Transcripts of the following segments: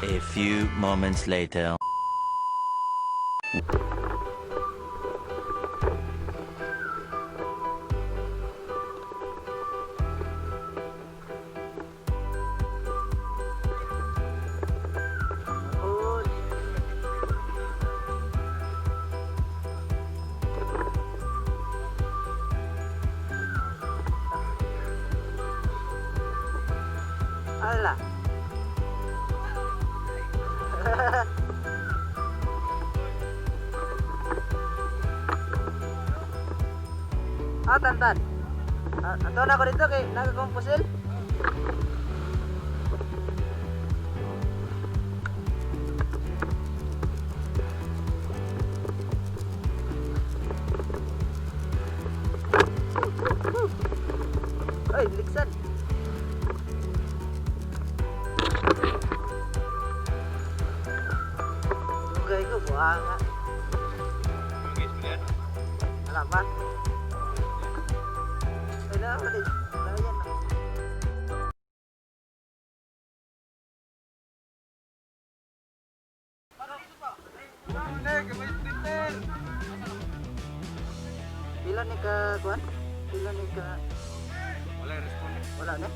A few moments later. Good. Ala. Ah, tantan. Ah, ato na ko dito kay nagakomposil. Ay, liksan. Dugay ko, buhanga. Wala pa? Wala, wala. Wala yan. Pila ni ka, kuan? Pila ni ka? Wala responde. Wala na?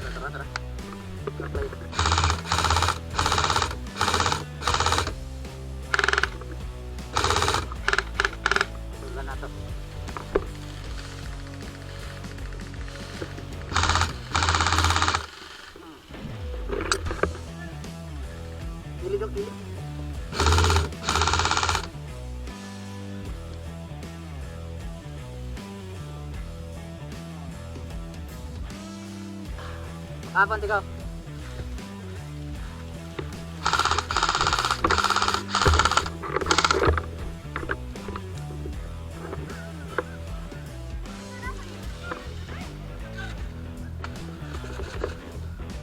Tara, tara, tara. Apply. Wala na to. Dili dok, dili. Ah, pante ka.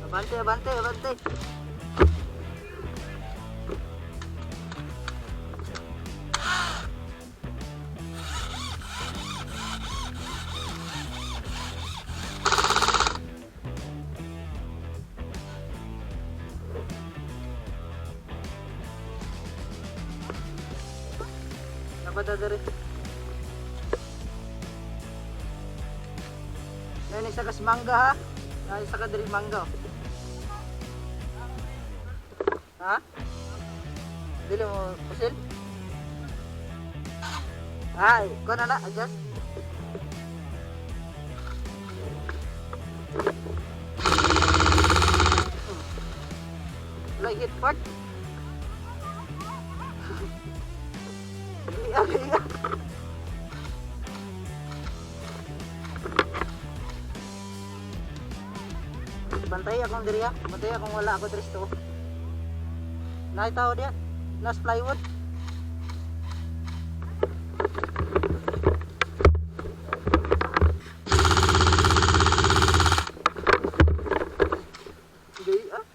Abante, abante, abante. Dapat dere. Ayun, isa kas mangga ha. Ay, isa ka diri mangga. Oh. Ha? Dili mo pusil? Ay, ko na na, adjust. Like hit part. Iya, iya. Bantay akong diri ha. Bantay akong wala ako diri sa tuo. Naay tao diya. Nas plywood. Gay ah.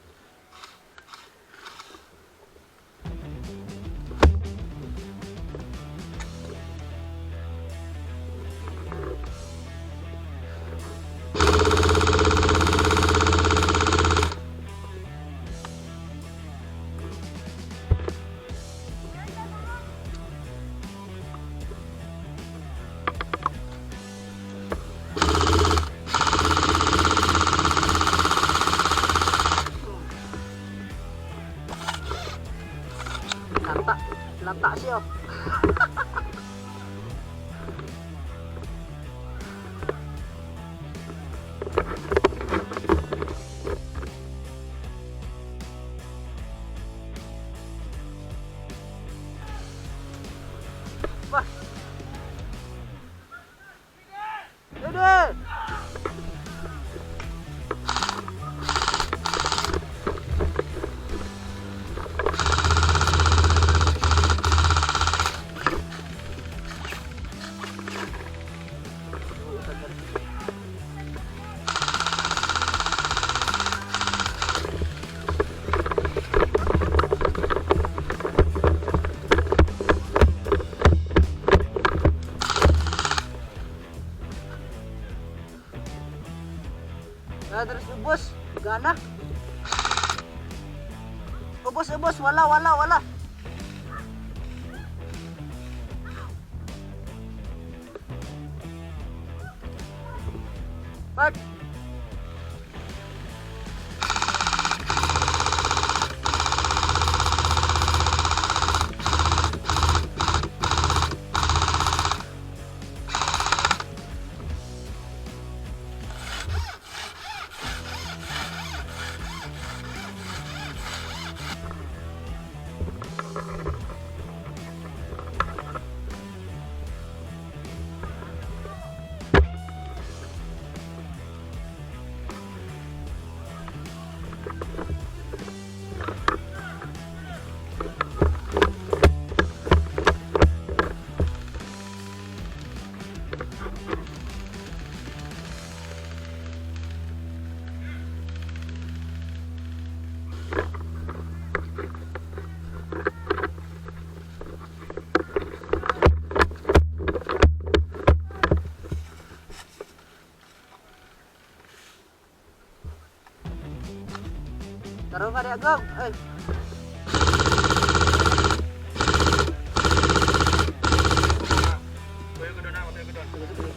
Lata. Lata siya. Wah. Dede. Ah, terus ubos, gana. Ubos, ubos, wala, wala, wala. Park. Taruh ka diya, Gong. Ay. Tuyo ko doon ako, tuyo ko doon. Sige, sige.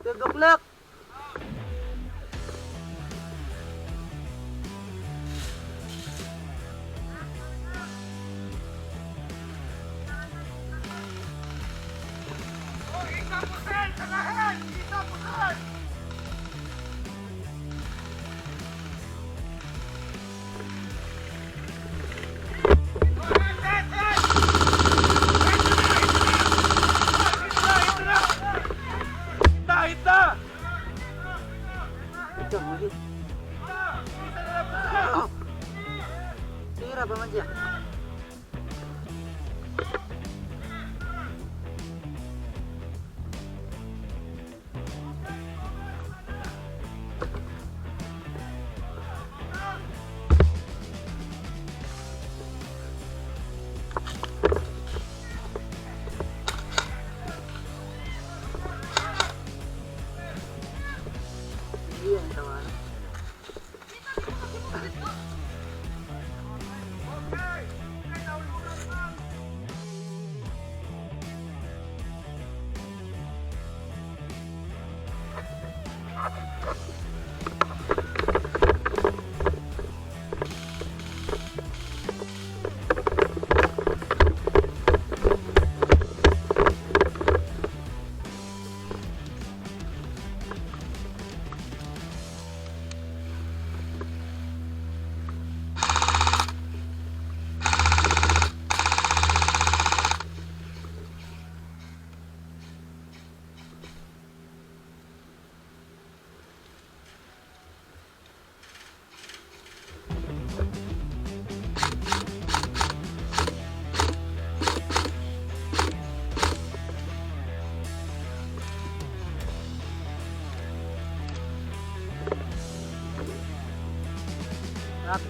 12 o'clock. Oh, isa pusil! Sanahan! Isa pusil! Hita, hita! Ito, muli. Tira pa man siya.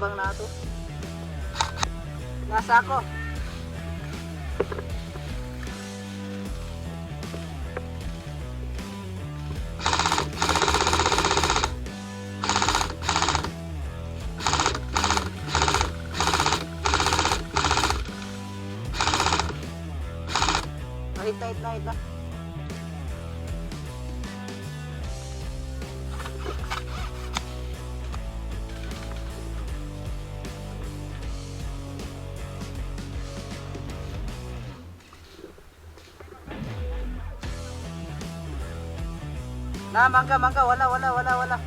Atbang na ato. Nasa ako. Hit na, hit na, hit na. Na, mangga, mangga, wala, wala, wala, wala.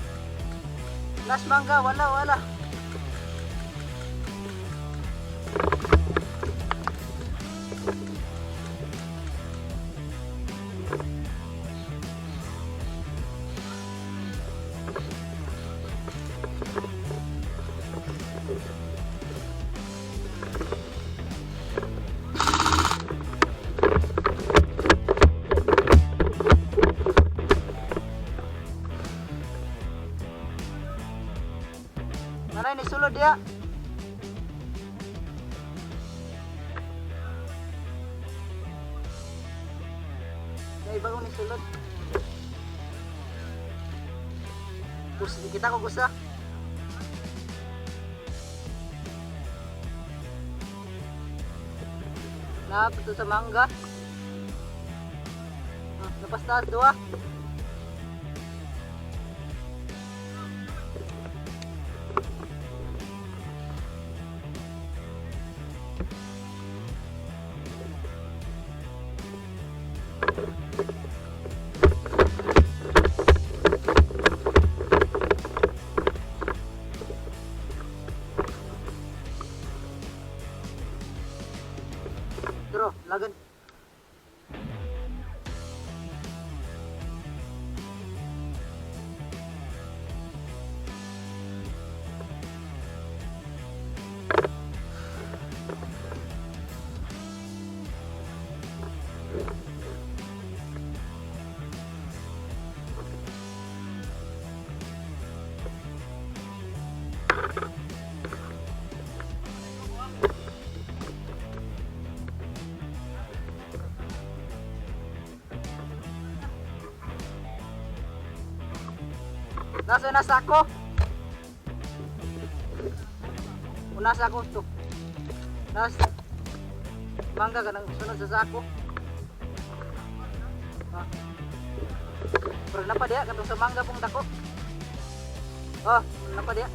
Last mangga, wala, wala. Mana ni sulod dia? Ay, bago ni sulod. Kus, kita ko gusto. Napito sa mangga. Ah, lapas taas dua. Duro, lagan. Nasa nasa ako. Una sa ako to. Nas mangga ka nang sunod sa sako. Ah. Pero napa diya katong sa mangga pong dako. Oh, napa diya.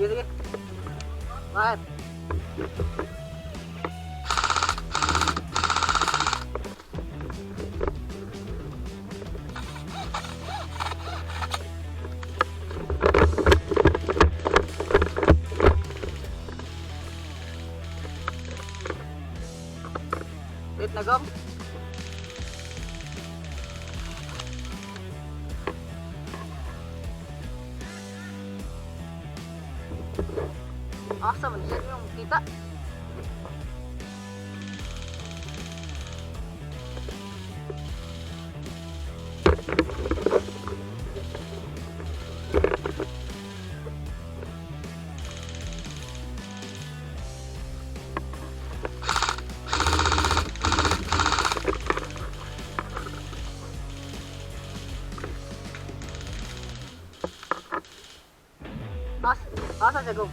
Sige, sige. Bakit? Wait na gong. Asa man siya yung kita. As, asa siya gong?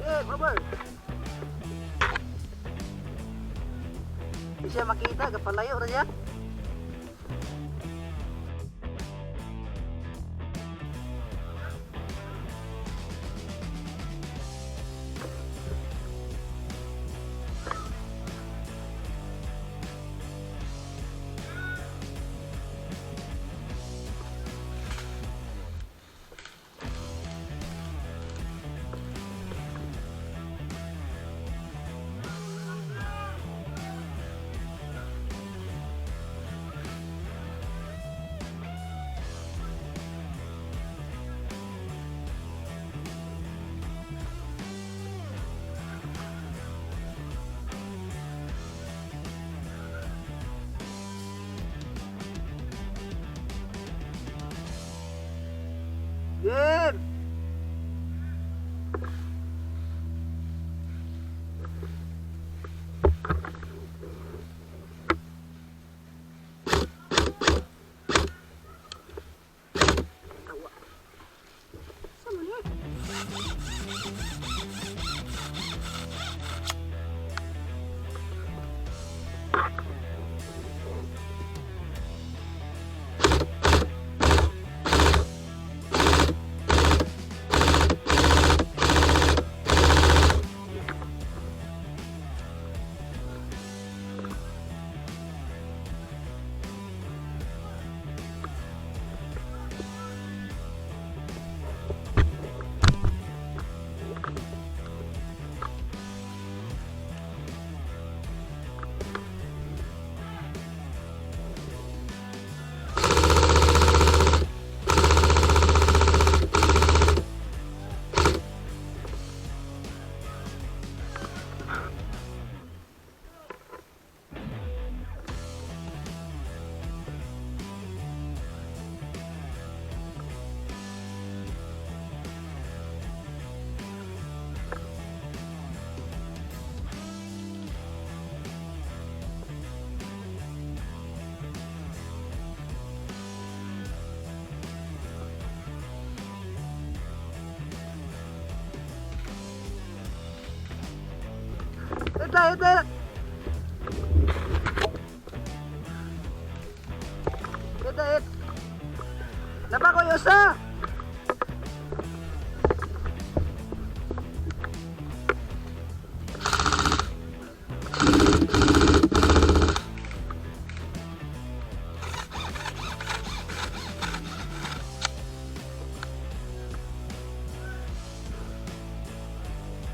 Eh, Robert. Di siya makita, kapalayo ra siya. Ito, ito. Ito, ito. Napa ko yung usa.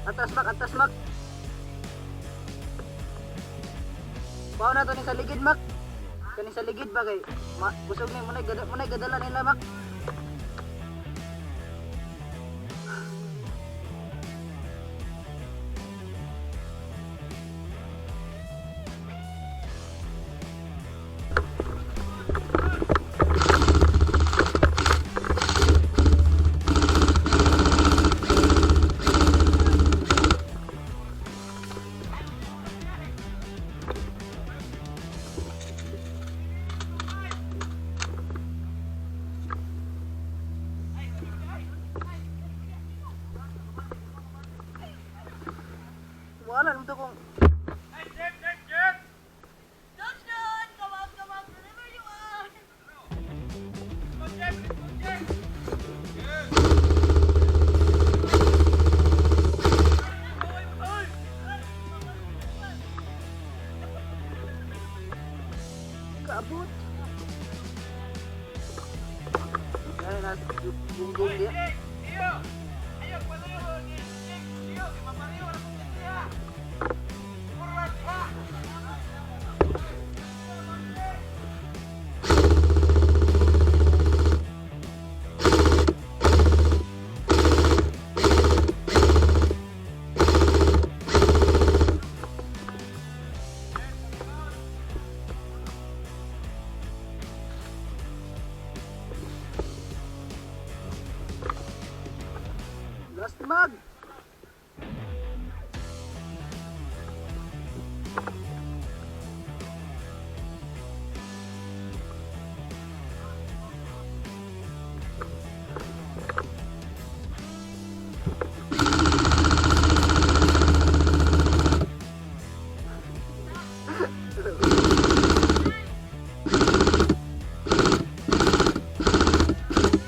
Atas mak, atas mak. Bawa na to ni sa ligid mak. Kani sa ligid ba kay ma, busog ni munay gada munay gadala nila mak. Wala naman to kung Hey, Jeff, Jeff, Jeff! Johnson, come out, come out, wherever you are. Go, Jeff! Go, Jeff! kaabot. Ay, nas gunggong dia. Iyo! Ayaw, pareho! Iyo! Mapareho na kong siya! Forward, ha! Last mag.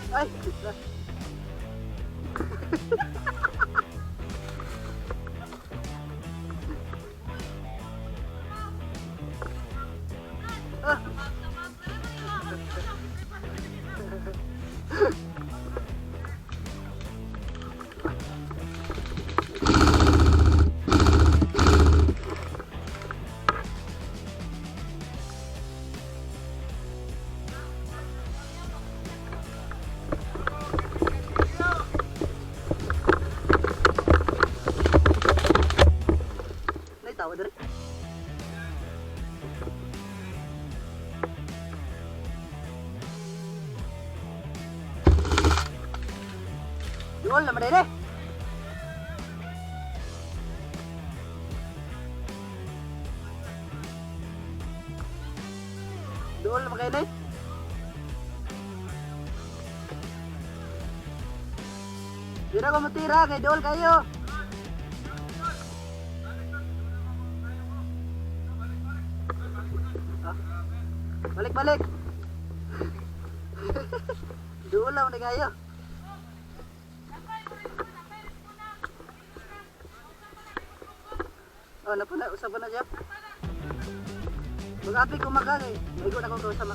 Ay, last. Come out, come out, wherever you are. Nay, tawa dere. Duol naman dere. Duol naman kayo, Nay. Tira ko matira, kay duol kayo. Balik, balik. Duol lang na kayo. Oh, napuna, usapan na siya. Mag-api ko maka kay. Maigo na ko kausap.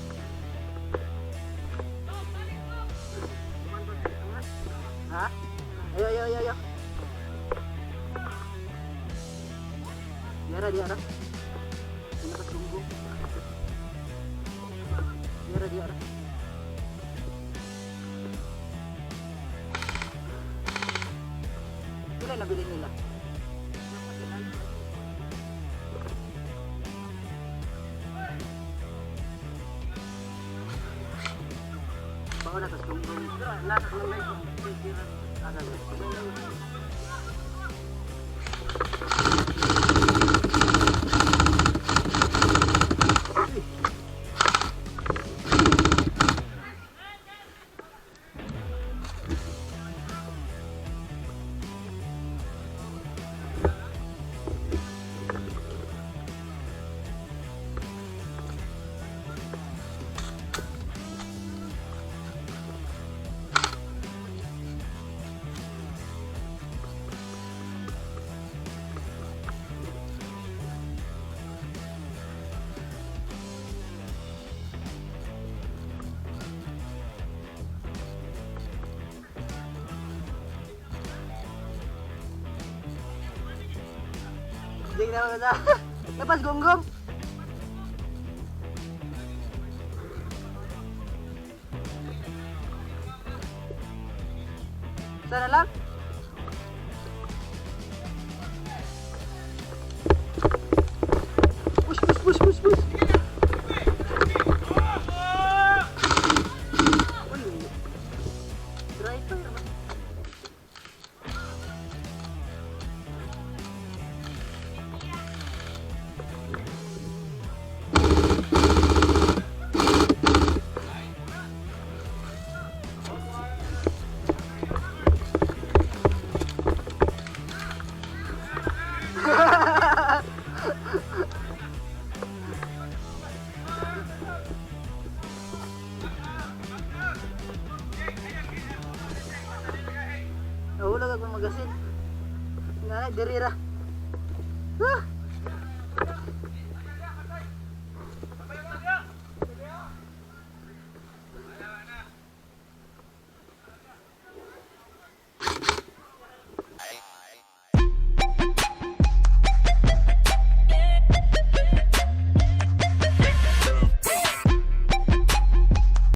Ha? Ayo, ayo, ayo, ayo. Diara, diara. Pinakas gunggo. Diara, diara. Pila nabili nila? Bawa na tas gunggong. Asa na? Hindi na ako sa. Labas gonggong. Sana lang. Push, push, push, push, push. Uy. Dry fire ba? Nahulog ako magasin. Nga, diri ra. Ah!